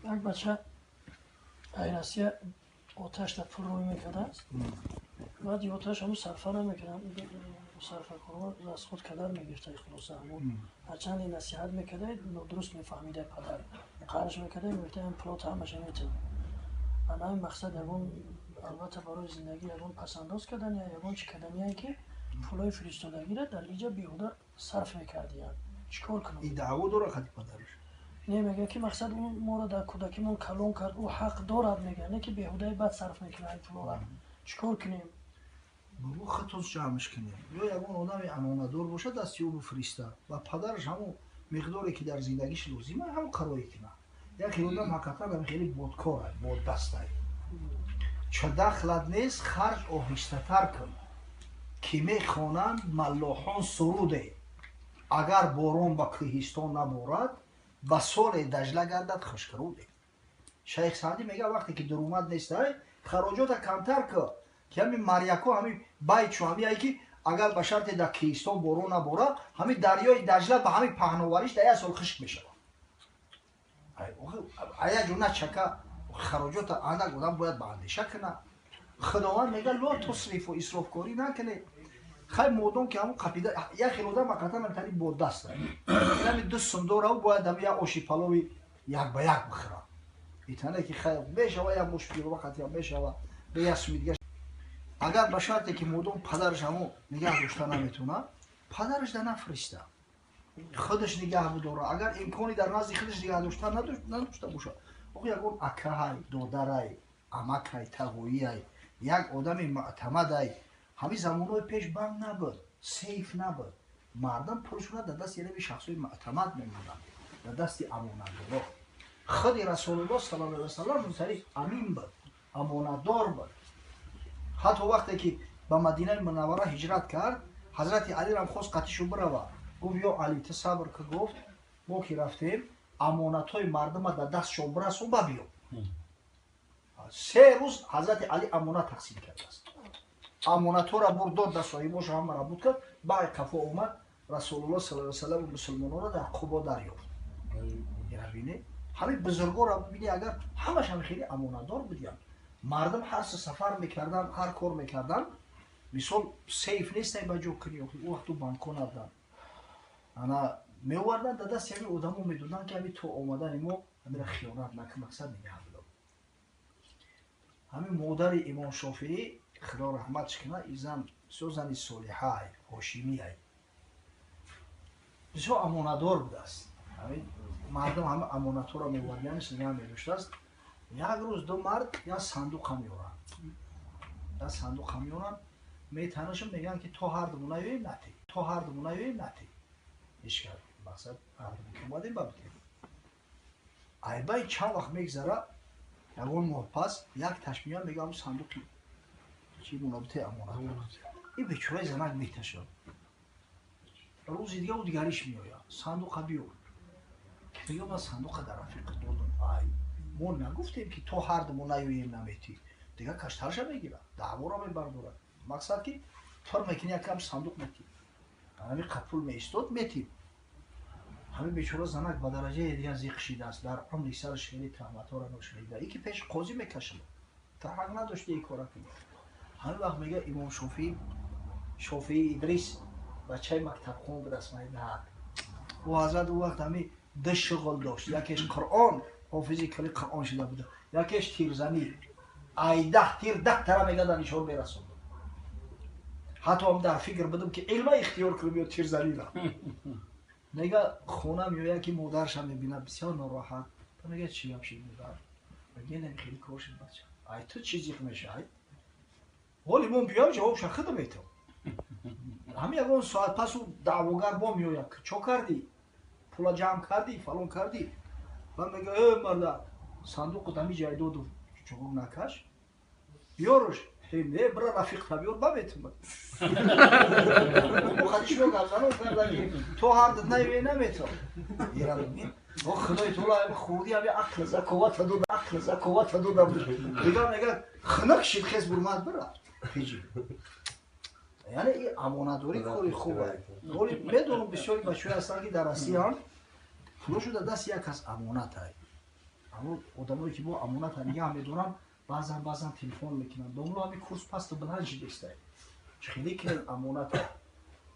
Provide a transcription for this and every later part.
Як бача ай Россия оташ да пул рӯй мекардааст. Баъд оташ ҳамун сарфа намекардам, сарфакорҳо расход кадар мегирифта. Хулоса, ҳамун ҳарчанде насиҳат мекарда, нодуруст мефаҳмида. Падар қарш мекарда, мегуфта, ин пулота ҳамаша метавон. Ана ҳамин мақсад, ягон, албатта, барои зиндагӣ ягон пасандоз кардани, ягон чӣ кардание, ки пулои фиристодагиро дар иҷа беҳуда сарф мекардиянд, чӣ кор кунам? И даъво дора қади падараш? Не, мегӯяд, ки мақсад, ӯ моро дар кӯдакимон калон кард, ӯ ҳақ дорад, мегӯяд, не ки беҳудаи бад сарф мекунад ин пулора. Чӣ кор кунем? Бобо, худтон ҷамъш кунед ё ягон одами амонатдор бошад, дасти ӯ бифириста ва падараш ҳамон миқдоре, ки дар зиндагиш лозима, ҳамон қарое кунад. Яке одам ҳақиқатан ҳам хеле бодкорай, боддастай. Ча дахлат нест, харҷ оҳистатар кун, ки мехонанд маллоҳон суруде: агар борон ба кӯҳистон наборад, ба соле Дажла гардад хушкруде. Шайх Саъдӣ мегӯяд, вақте ки дурумад нестай, хароҷота камтар кун, ки ҳамин маряко, ҳамин байчу ҳамияе, ки агар ба шарте дар кӯҳистон борон наборад, ҳамин дарёи Дажла ба ҳамин паҳновариш дар як сол хушк мешавад. Аяҷо начака хароҷота андак одам бояд ба андеша кунад. Худованд мегӯяд: لا تسرفوا, исрофкорӣ накунед. Хай, модом ки ҳамон қапида, як хел одам ҳақиқатан ҳамтари боддаст, ҳами 2 сум дорав, бояд ҳами як оши палови як ба як бихӯрад. Итане ки хай мешава, як муш пирова қатия мешава, бе як суми дига. Агар ба шарте ки модом падараш ҳамон нигаҳ дошта наметавонад, падараш да нафриста, худаш нигаҳ бидора. Агар имкони дар назди худаш нигаҳ дошта надошта бошад, охи ягон акаҳай, додарай, амакай, тағоиай, як одами мӯътамадай. Ҳамин замонҳои пеш банк набуд, сейф набуд, мардам пулшона дар дасти янаби шахсҳои мӯътамад мемонданд, дар дасти амонатдоро. Худи Расулуллоҳ саллаллоҳу алайҳи васаллам мусари амин буд, амонатдор буд. Ҳатто вақте ки ба Мадинаи Мунаввара ҳиҷрат кард, ҳазрати Алирам хост қатишу бирава. Гуфт: «Ё Али, ту сабр ки». Гуфт: «Мо ки рафтем, амонатҳои мардума дар дастшон бирасон, ба биё». 3 рӯз ҳазрати Али амонат тақсим кардааст. Амонатҳоро бурд, дод да соҳибоша, ҳамаро буд кард, баъд қафо омад, Расулуллоҳ саллаллоҳу алайҳи васаллам мусулмононро дар Қубо дарёфт. Ира бинед, ҳамин бузургоро бибинӣ, агар ҳамаш ҳам хеле амонатдор будиянд. Мардум ҳар сафар мекарданд, ҳар кор мекарданд, мисол, сейф нестай ба ҷо кунӣ, ӯ вақту банкҳо набуданд. Ана меоварданд, дар дасти ҳамин одамо медоданд, ки ҳамин то омадани мо ҳамира хиёнат накун, мақсад, нигаҳ бидор. Ҳамин модари имом Шофиӣ, Худо раҳматш кунад, и зан бисёр зани солиҳаай, ҳошимиай, бисёр амонатдор будааст. Ҳамин мардум ҳама амонатҳоро мевардиянаш, нигаҳ медоштааст. Як рӯз ду мард як сандуқа меоранд, як сандуқа меоранд, метанашон, мегӯянд, ки то ҳардумон наёем, натӣ, то ҳардумон наёем, натӣ. Ҳеч кас, мақсад, ҳардумон ки омадем, ба битем. Айбай чанд вақт мегзара, ягон моҳ пас як таш меояд, мегӯям, сандуқи чи мунобите, амонат. Ин бечораи занак меташад. Рӯзи дига ӯ дигариш меояд: «Сандуқа биёр». Мегӯям, ман сандуқа дар рафиқ додам. Ай, мо нагуфтем, ки то ҳардумон наёем, наметӣ? Дига каштарша мегирад, даъворо мебардорад. Мақсад, ки пур мекунӣ, якам сандуқ метӣ, ҳамин қапул меистод, метӣ. Ҳамин бечора занак ба дараҷаи дига зиқ шидааст, дар умри сараш хеле туҳматҳоро ношунида, и ки пеши қозӣ мекашад, та ҳақ надошти ин кора кунӣ. Ҳамин вақт мега имом Шофиӣ, Шофиӣ Идрис, бачаи мактабхон будааст, майдаҳак. Ӯ ҳазрат ӯ вақт ҳамин ду шуғл дошт: якеш Қуръон, ҳофизи кали Қуръон шида буда, якеш тирзанӣ. Ай 10 тир 10 тара мега дар нишон мерасонд. Ҳатто ҳам дар фикр будам, ки илма ихтиёр кунам ё тирзанира. Мега, хона меояд, ки модарша мебинад бисёр нороҳат. Мега: «Чӣ гап шид, модар?» Мега: «Нем, хеле кор шид, бача». «Ай ту чӣ зиқ мешавай? Ҳоли мон биём, ҷавобша худам метавон». Ҳамин ягон соат пас ӯ даъвогар бо меояд: «Чо кардӣ? Пула ҷамъ кардӣ, фалон кардӣ?» Баъд мега: «Э, марда, сандуқу дами ҷай доду, чуғур накаш, биёруш». «Не, бира, рафиқта биёр, ба метумад». Хадишо гапзанон карда, ки то ҳард наёе, наметон. О, Худои таоло хурди ҳами ақл заковата дод, ақл заковата дода. Дига мега, хунук шид, хес бурмад, бира ҳиҷи. Яъне и амонатдорӣ кори хуб аст. Ҳоли медонам, бисёри бачаҳое ҳастанд, ки дар Россияам пулошо дар дасти як кас амонатай. Ҳамон одамое ки бо амоната нигаҳ медоранд, баъзан баъзан телефон мекунанд. Домло ҳами курс пасту баланд шидестай. Чӣ хеле кунем амоната?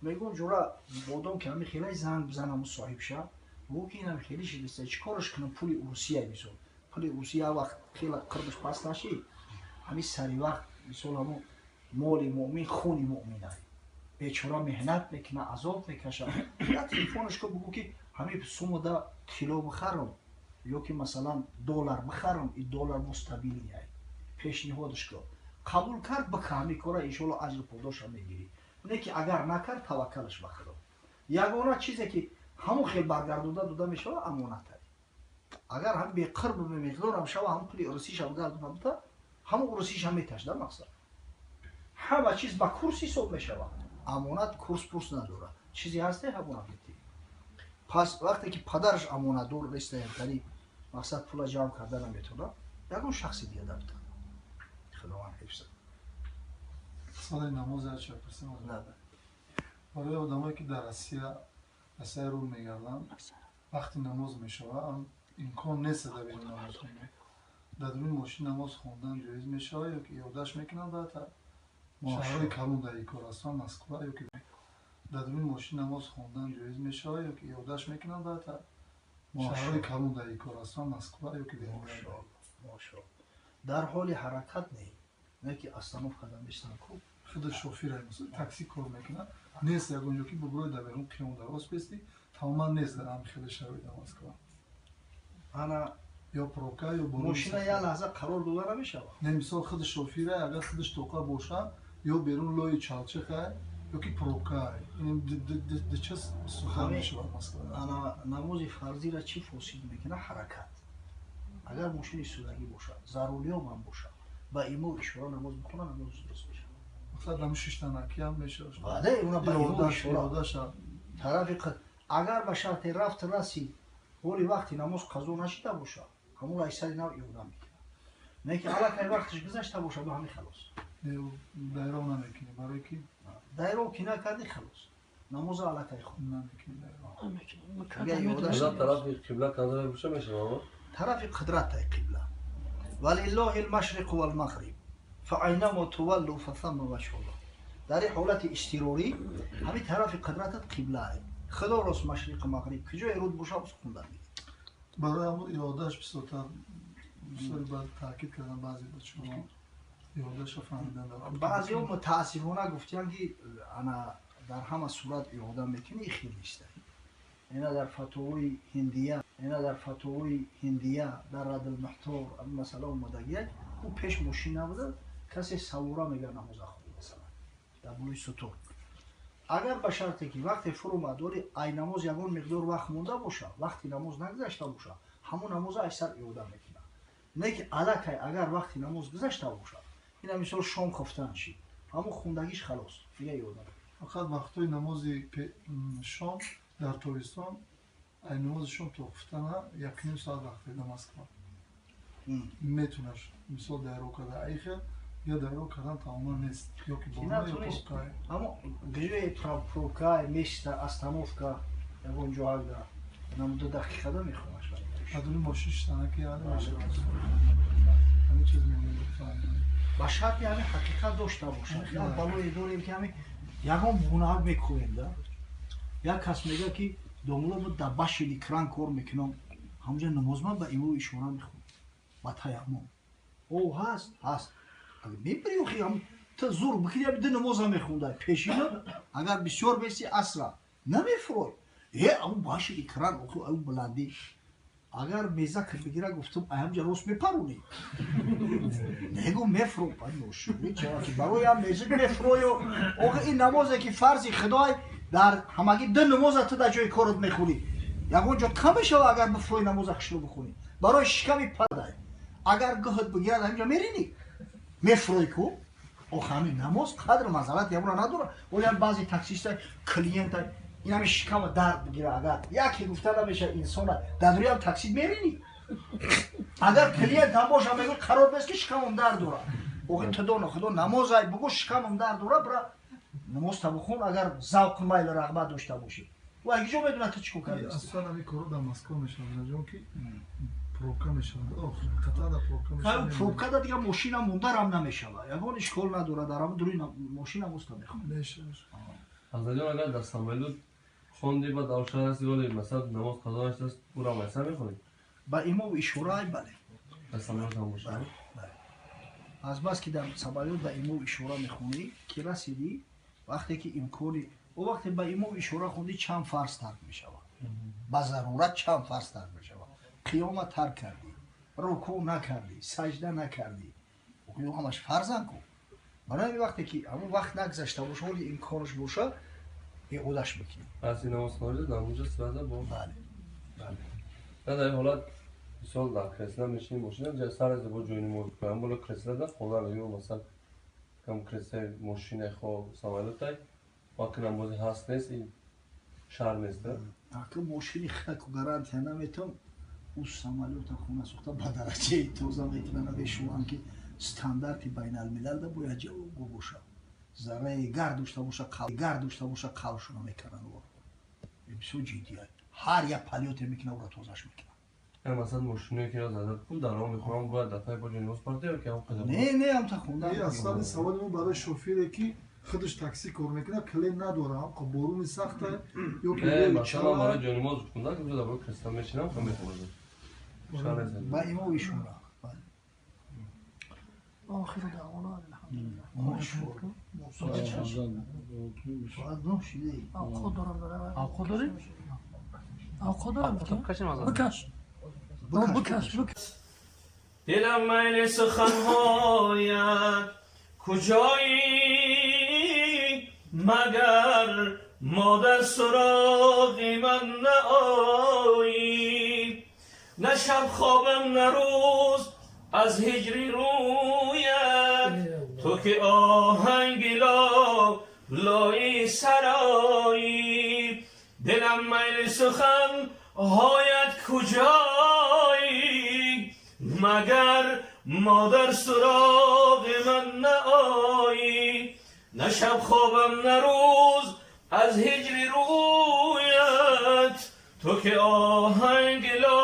Мегӯм ҷура бодом ки ҳами хелай занг бизан ҳамун соҳибша. Гӯ ки ин ҳами хеле шидестай. Чӣ кораш кунам пули Урусия мисол. Пули Урусия як вақт хела қирбиш паст нашид. Ҳами сари вақт мисол ҳамун моли муъмин хуни муъминай. Бечора меҳнат мекунад, азоб мекашад. Я телефонаш ку бугӯ ки ҳами сумода тилло бихарам ё ки масалан доллар бихарам, и доллар бо стабильный ай. Пешниҳодаш ку. Қабул кард бика ҳами кора иншоалло аҷру подоша мегирӣ. Не ки агар накард таваккалаш ба Худо. Ягона чизе ки ҳамон хел баргардонда дода мешавад амонат ай. Агар ҳам беқирбу бемиқдорам шава ҳам пули урусиша бигардонам та ҳамон урусиша меташда мақсад. Ҳама чиз ба курс ҳисоб мешавад. Амонат курс пурс надорад. Чизе ҳасте ҳамона метӣ. Пас вақте ки падараш амонатдор нестаямтари мақсад пула ҷамъ карда наметавонад, ягон шахси дига дабта. Худованд ҳифз. Соли намоз як пурсем. Барои одамое ки дар Россия рӯ мегарданд, вақти намоз мешавад, имкон нест дар берун намоз хондан. Дар дуруни мошин намоз хондан ҷоиз мешавад ё ки иёдаш мекунанд баъд шаҳрҳои калон дар ин кор ҳастанд, Москва ё ки дар дуруни мошин намоз хондан ҷоиз мешавад ё ки иёдаш мекунанд баъд шаҳрҳои калон дар ин кор ҳастанд, Москва ё ки берун. Мошоалло. Дар ҳоли ҳаракат не, не ки остановка да местан ку. Худи шофир такси кор мекунад, нест ягон ҷо ки бубурой дар берун қиём дар рост бести, тамоман нест дар ҳам хеле шароит дар Москва. Ана ё пробка ё борон. Мошина як лаҳза қарор дода намешавад. Не, мисол худи шофира агар худаш тоқа бошад, ё берун лои чалчиха ё ки пробка. Ин дча сухан мешавад Москва. Ана намози фарзира чӣ фосид мекунад? Ҳаракат. Агар мошини судагӣ бошад, зарурӣ ҳам бошад, ба имо ишора намоз бихонад, намоз дуруст мешавад. Мақсад ҳам шиштанакиам мешавад. Бале, уна ба имо ишора. Тарафи агар ба шарти рафт расид, ҳоли вақти намоз қазо нашида бошад, ҳамон айсари нав иёда мекунад. Не ки аллакай вақтиш гузашта бошад, ба ҳамин халос. Дайров намекунӣ, барои ки дайров ки накардӣ халос. Намоза аллакай хон. Намекунӣ дайров. Намекунӣ. Тарафи қибла карда боша мешавад? Тарафи қудрат ай қибла. Валиллоҳи алмашриқу валмағриб фаайнамо туваллу фасамма ваҷҳуллоҳ. Дар ин ҳолати изтирорӣ ҳамин тарафи қудратат қибла ай. Худо рост машриқу мағриб куҷое руд боша боз хундан мегирад. Барои ҳамон иродааш бисёртар бисёре баъд таъкид кардан баъзе бачаҳо ки иродаашро фаҳмидан дар баъзеҳо мутаассифона гуфтиянд ки ана дар ҳама сурат ирода мекунӣ, хел нест. Ина дар фатвои ҳиндия, ина дар фатвои ҳиндия дар Радулмуҳтор ин масъала омадагия, ӯ пеш мошин набуда, касе савора мегар намоза хонда масалан дар болои сутур. Агар ба шарте ки вақте фуромад, вале ай намоз ягон миқдор вақт монда бошад, вақти намоз нагузашта бошад, ҳамон намоза ай сар иёда мекунад. Не ки аллакай агар вақти намоз гузашта бошад, ина мисол шом хуфтан шид, ҳамон хундагиш халос, дига иёда мекунад. Фақат вақтҳои намози шом дар тобистон, ай намози шом то хуфтана 1.5 соат вақт дар Москва. Метунаш мисол дайро карда ай хел я дайро кардан тамоман нест, ё ки борон ё пробка. Аммо ҷои пробка, места, остановка, ягон ҷо ҳагда нам 2 дақиқа да мехонаш. Адуни мошин шиштанаки яъне мешавад. Ҳамин чиз муҳим буд фаҳмидан. Ба шарти ҳамин ҳақиқат дошта бошад. Як балое дорем ки ҳамин ягон гунаҳ мекунем да. Як кас мегӯяд ки домло мо дар баши экран кор мекунам, ҳамонҷа намоз ман ба имому ишора мехонам, ба таяммум. О ҳаст, ҳаст. Мебарӣ охи ҳам ту зур бикунӣ ҳам ду намоза мехондай пешина, агар бисёр беси асра намефурой. Э, ам баши экран охи ам баландӣ. Агар меза кир бигира гуфтам ай ҳамҷа рост мепаронӣ. Негу мефуром, ношури чаро ки барои ҳам меза мефурою. Охи ин намозе ки фарзи Худой дар ҳамагӣ ду намоза ту дар ҷои корот мехонӣ. Ягон ҷо кам мешава агар бифурой намоза хушрӯ бихонӣ. Барои шиками падай. Агар гӯҳат бигирад ҳамҷа меринӣ. Мефурой ку? Охи ҳамин намоз қадру манзалат ягона надорад. Оли ҳам баъзе таксиста клиента ин ҳамин шикама дард бигира агар яке гуфта намешавад инсона дар рӯям таксид меринӣ. Агар клиент ҳам боша мегӯяд қарор нест ки шикамам дард дорад. Охи ту доно Худо намозай бугӯ шикамам дард дорад, бира намоз та бихун агар завқу майлу рағбат дошта бошӣ. Ва ҳеҷ ҷо медонад ту чӣ кор кардӣ. Аслан ҳамин корро дар Москва мешавад, ҷон ки Пробка мешавад. Қатъан дар пробка мешавад. Пробка да дига мошина мондарам намешавад. Ягон ишкол надорад, дар ҳамн дуруи мошина моста мехонад. Мешавад. Ҳазратҷон, агар дар самолёт хонди, баъд авшар ҳасти, вале масалан намоз қазо нашудааст, ӯро майсар мехонед? Ба имом ишора, бале. Дар самолёт ҳам бошад? Бале. Аз бас ки дар самолёт ба имом ишора мехонӣ, ки расидӣ, вақте ки имкони о вақте ба имом ишора хондӣ, чанд фарз тарк мешавад. Ба зарурат чанд фарз тарк мешавад. Қиёма тарк кардӣ, рукӯъ накардӣ, саҷда накардӣ. Ё ҳамаш фарзан ку. Барои ҳамин вақте ки ҳамон вақт нагзашта боша, ҳоли имконаш боша, иодаш мекунӣ. Пас ин намоз хонда дар онҷо сразу бо Бале. Бале. На, дар ин ҳолат, мисол, дар кресло мешинӣ, мошина ҷа сар аз бо ҷои намоз кунам, боло кресло да хона ё масалан кам креслои мошина хо самолётай, вақти намози ҳаст нест, ин шар нест, да? Ака, мошини хаку гарантия наметам, ӯ самолёта хона сохта ба дараҷаи тоза мекунанд, мешуванд, ки стандарти байналмилал да бояд ҷавобгӯ боша. Зарраи гард дошта боша, гард дошта боша, қалшуна мекунанд ӯро. Бисёр ҷиддия. Ҳар як полёте мекунад, ӯро тозаш мекунад. Яъне масалан мошиное ки зада ку дар роҳ мехонам, бояд дар пай бо ҷои намоз парта ё ки ҳам қадар? Не, не, ҳамта хонда. Ин аслан саволи мо барои шофере ки худаш такси кор мекунад, клиент надорад, борони сахта ё ки Не, масалан барои ҷои намоз хондан ки дар боло кресло мешинам, ха мехонам. Шар нест. Ба имом ишора. آخر دعوانا الحمد لله. Соат 9 шидаи. Овқот дорам дорам. Овқот дорӣ? Овқот дорам. Бикаш. Бикаш, бикаш. دلم میل سخنهایت کجایی، مگر مادر سراغ من نآیی؟ نه شب خوابم نه روز از هجری رویت، تو که آهنگ لا لایی سرایی. دلم میل سخن هایت کجایی، مگر مادر سراغ من نآیی؟ نه شب خوابم نه روز از هجر رویت، تو که آهنگ لا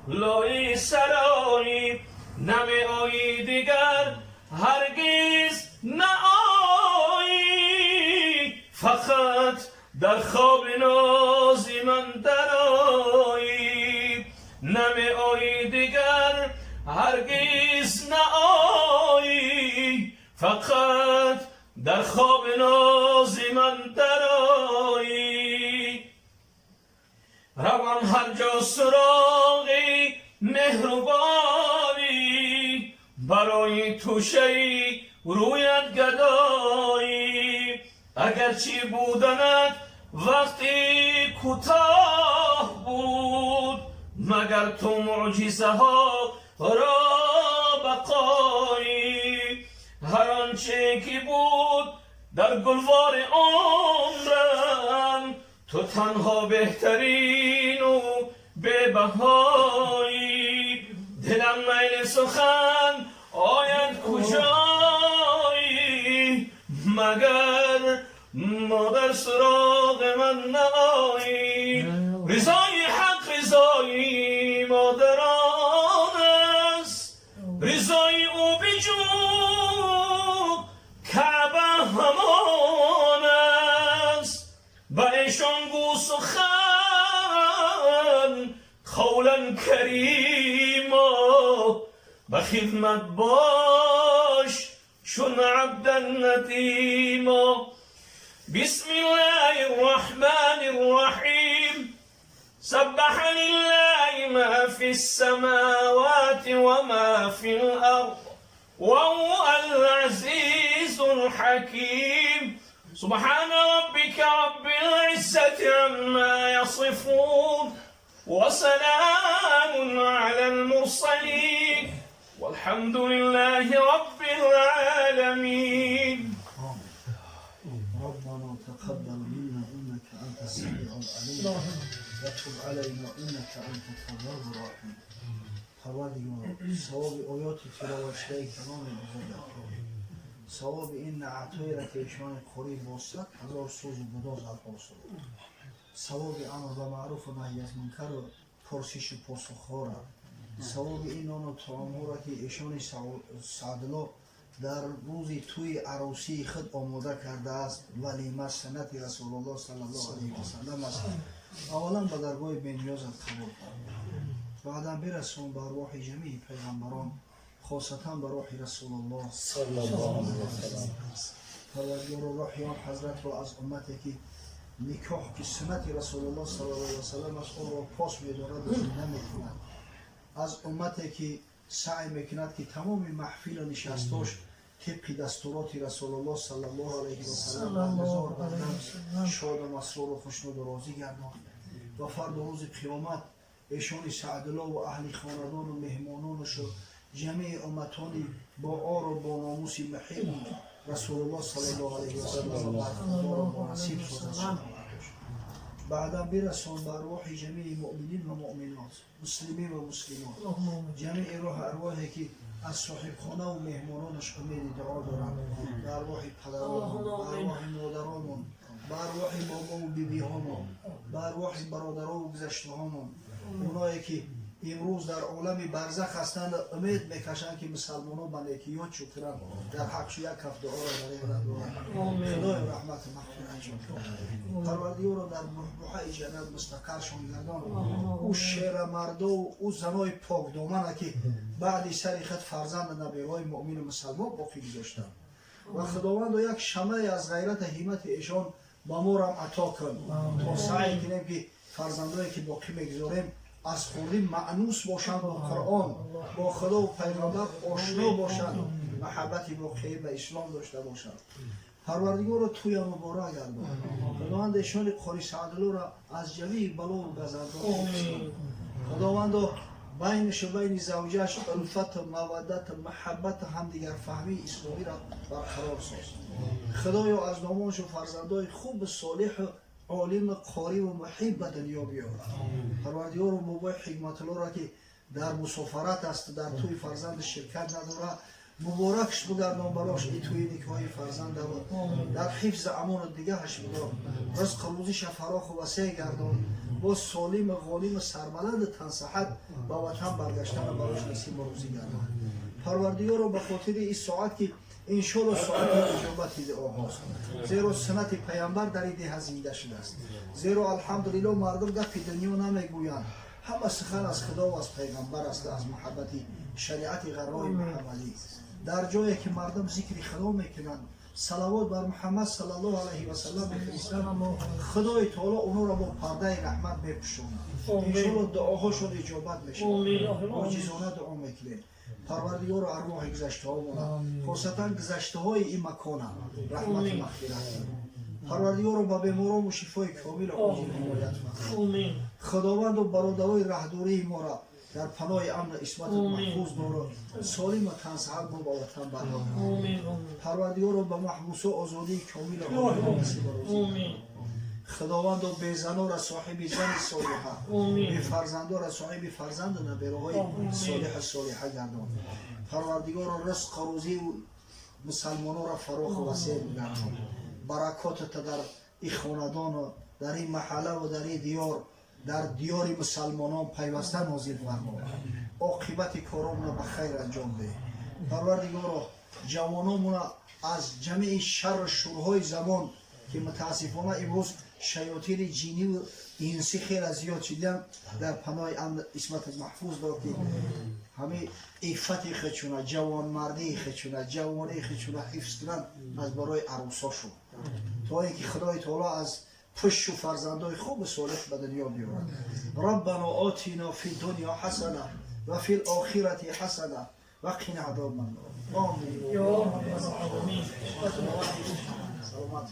لایی سرایی. نمی آیی دیگر هرگز نآیی، فقط در خواب نازی من درآیی. نمی آیی دیگر هرگز نآیی، فقط در خواب نازی من درآیی. روم هر جا سراغی مهربانی، برای توشه رویت گدایی. اگرچه بودنت وقتی کوتاه بود، مگر تو معجزه ها را بقایی. هر آنچه که بود در گلوار عمرم، تو تنها بهترین و به بهایی. دلم میل سخن آید کجایی، مگر مادر سراغ من نآیی؟ رضای حق رضای مادران است، رضای او بجو کعبه همان است. به ایشان گو سخن قولا کریما، به خدمت باش چون عبدا ندیما. بسم الله الرحمن الرحیم. سبح لله ما في السماوات وما في الأرض وهو العزيز الحكيم. سبحان ربك رب العزة عما يصفون وسلام على المرسلين والحمد لله رب العالمين. ربنا تقبل منا انك انت السميع العليم وتب علينا انك انت التواب الرحيم. Парвардигоро, савоби оёти тиловатшудаи каломи бузургат, савоби ин наътҳоеро ки ишони қорӣ бо 100 000 сӯзу гудоз алқо сурд, савоби амр ба маъруфу наҳй аз мункару пурсишу посухҳоро. Савоби ин нону таомҳоро ки эшони Саъдулло дар рӯзи тӯи арӯсии худ омода кардааст, валима суннати Расулуллоҳ саллаллоҳу алайҳи васаллам аст, аввалан ба даргоҳи бениёзат қабул фармо, баъдан бирасон ба арвоҳи ҷамии пайғамбарон, хосатан ба рӯҳи Расулуллоҳ. Парвардигоро, рӯҳи он ҳазратро аз уммате ки никоҳ ки суннати Расулуллоҳ саллаллоҳу алайҳи васаллам аст, онро пос медорад ва зинда мекунад, аз уммате ки саъй мекунад ки тамоми маҳфилу нишастош тибқи дастуроти Расулуллоҳ саллаллоҳу алайҳи васаллам баргузор гардад, шоду масруру хушнуду розӣ гардон ва фардо рӯзи қиёмат эшони Саъдулло ва аҳли хонадону меҳмононашу ҷамеи умматони бо ору бо номуси муҳиб Расулуллоҳ саллаллоҳу алайҳи васаллам бархурдору бонасиб созад. Баъдан бирасон ба арвоҳи ҷамеи муъминин ва муъминот, муслимин ва муслимот, ҷамеи рӯҳ арвоҳе ки аз соҳибхонаву меҳмононаш умеди дуо доранд, ба арвоҳи падаронмон, ба арвоҳи модаронмон, ба арвоҳи бобову бибиҳомон, ба арвоҳи бародарову гузаштаҳомон, оное ки имрӯз дар олами барзах ҳастанд, умед мекашанд ки мусалмонон ба некӣ ёд шукранд, дар ҳақшу як каф дуоро дар ин доранд. Худои раҳмату мағфиратшон, Парвардигоро, дар буҳбуҳаи ҷаннат мустақаршон гардон. Ӯ шерамардову ӯ занои покдомана ки баъди сари худ фарзанду набераҳои муъмину мусалмон боқӣ гузоштанд ва Худовандо, як шамае аз ғайрату ҳиммати эшон ба морам ато кун, то саъй кунем ки фарзандое ки боқӣ мегузорем, аз хурдӣ маънус бошанд бо Қуръон, бо Худову пайғамбар ошно бошанд, маҳаббати воқеӣ ба ислом дошта бошанд. Парвардигоро, тӯя муборак гардон. Худованд эшони Қори Саъдуллоро аз ҷамии балову газандо. Худовандо, байнишу байни завҷаш улфату маваддату маҳаббату ҳамдигарфаҳмии исломиро барқарор соз. Худоё, аз номоншу фарзандои хубу солиҳу олиму қориву муҳиб ба дунё биёр. Парвардигоро, бобои Ҳикматуллоро ки дар мусофарат аст, дар тӯи фарзанди ширкат надорад, муборакш бугардон барош и тӯи никоҳи фарзандава, дар ҳифзи амону дигаҳаш бидор, ризқу рӯзиша фароху васеъ гардон, боз солиму ғолиму сарбаланду тансаҳат ба ватан баргаштана барош насибу рӯзӣ гардон. Парвардигоро, ба хотири ин соат ки иншолло соати иҷобати дуоҳост, зеро суннати паямбар дар ин деҳа зинда шудааст, зеро алҳамдулилло мардум гапи дунё намегӯянд, ҳама сухан аз Худо аз пайғамбар аст, аз муҳаббати шариати ғаррои муҳаммадӣ. Дар ҷое ки мардум зикри Худо мекунанд, салавот бар Муҳаммад саллаллоҳу алайҳи васаллам мефиристанд, Худои таоло онҳоро бо пардаи раҳмат мепӯшонад. Иншолло дуоҳошон иҷобат мешавад. Оҷизона дуо мекунем. Парвардигоро, арвоҳи гузаштаҳомона, хосатан гузаштаҳои ин макона, раҳмату мағфират. Парвардигоро, ба беморому шифои комилу оҷил ҳимоят фармо. Худованду, бародарои раҳдории моро дар паноҳи амну исмату маҳфуз дору, солиму тансаҳат мо ба ватан бардор. Парвардигоро, ба маҳбусо озодии комилу насиба рӯзӣ. Худовандо, безанора соҳиби зани солиҳа, бефарзандора соҳиби фарзанду набераҳои солиҳу солиҳа гардон. Парвардигоро, ризқу рӯзию мусалмононро фароху васеъ бигардон. Баракотата дар ин хонадону дар ин маҳаллаву дар ин диёр, дар диёри мусалмонон пайваста нозил фармо. Оқибати коромона ба хайр анҷом деҳ. Парвардигоро, ҷавономона аз ҷамеи шарру шурҳои замон, ки мутаассифона имрӯз шаётини ҷиниву инсӣ хеле зиёд шидан, дар паноҳи амн исмати маҳфуз дор, ки ҳамин иффати худшуна, ҷавонмардии худшуна, ҷавонии худшуна ҳифз кунанд аз барои арӯсошон, то ин ки Худои таоло аз пушту фарзандои хубу солиҳ ба дунё биёрад. Раббано отино фи дунё ҳасана ва фи лохирати ҳасана ва қина азобаннор. Омин. Саломат.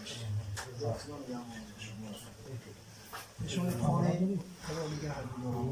Нишони хонаи Худо нигаҳ бидорад.